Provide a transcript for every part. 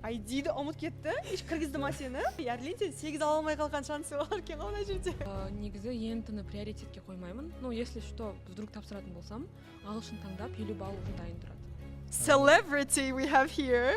ID-ді ұмытып кетті, еш кіргізді ма сені? Ярлин, сен 8 ала алмай қалған шансы бар екен ғой мына жерде. Негізі ЕНТ-ны приоритетке қоймаймын. Ну, если что, вдруг тапсыратын болсам, ағылшын таңдап, 50 балл уже дайын тұрады. Celebrity we have here.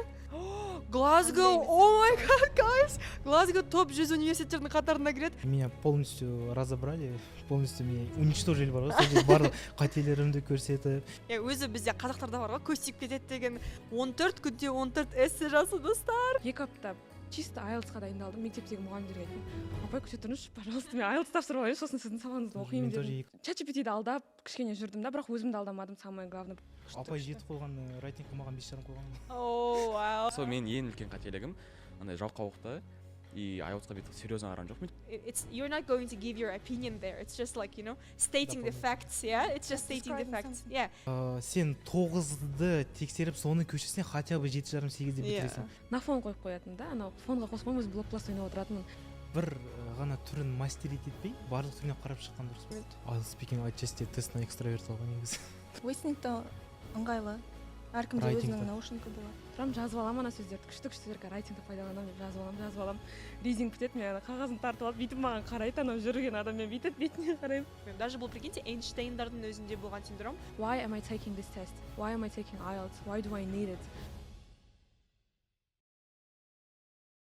Глазго, oh my God, guys, Глазго топ 100 университеттердің қатарына кіреді. Меня полностью разобрали, полностью меня уничтожили бар ғой сол жерде, барлық қателерімді көрсетіп. Иә, өзі бізде қазақтарда бар ғой, көз тиіп кетеді деген. 14 күнде 14 эссе жазу, достар. 2 апта чисто IELTS-қа дайындалдым. Мектептегі мұғалімдерге айттым: «Апай, күте тұрыңызшы, пожалуйста, мен IELTS тапсырып алайыншы, сосын сіздің сабағыңызды оқимын», Мен тоже дедім. ChatGPT-ді алдап кішкене жүрдім да, бірақ өзімді алдамадым, самое главное. Апай 7 қойған, writing қа маған 5,5 қойған. О, вау. Сол менің ең үлкен қателігім, андай жалқаулық та, и IELTS-қа бүйтіп серьезно қараған жоқпын. It's, you're not going to give your opinion there. It's just like stating the Дополнительно. facts. Yeah, it's just stating the Describing facts. something. Yeah. Сен 9-ды тексеріп, соның көшесіне хотя бы 7,5, 8-де бітіресің. На фон қойып қоятын да, анау фонға қосып қойып, өзім блок пласт ойнап отыратынмын. Бір ғана түрін мастерить етпей, барлық түріне қарап шыққан дұрыс па? IELTS speaking отчасти тест на экстраверта ғой негізі. Listening-та ыңғайлы, әркімде Writing-та. өзінің наушнигі болады. Тұрамын, жазып аламын ана сөздерді, күшті күшті сөздерге writing-ті пайдаланамын деп жазып аламын, жазып аламын. Reading бітеді, мен ана қағазын тартып алып, бүйтіп маған қарайды анау жүрген адам, мен бүйтіп бетіне қараймын. Даже бұл, прикиньте, Эйнштейндардың өзінде болған синдром. Why am I taking this test? Why am I taking IELTS? Why do I need it?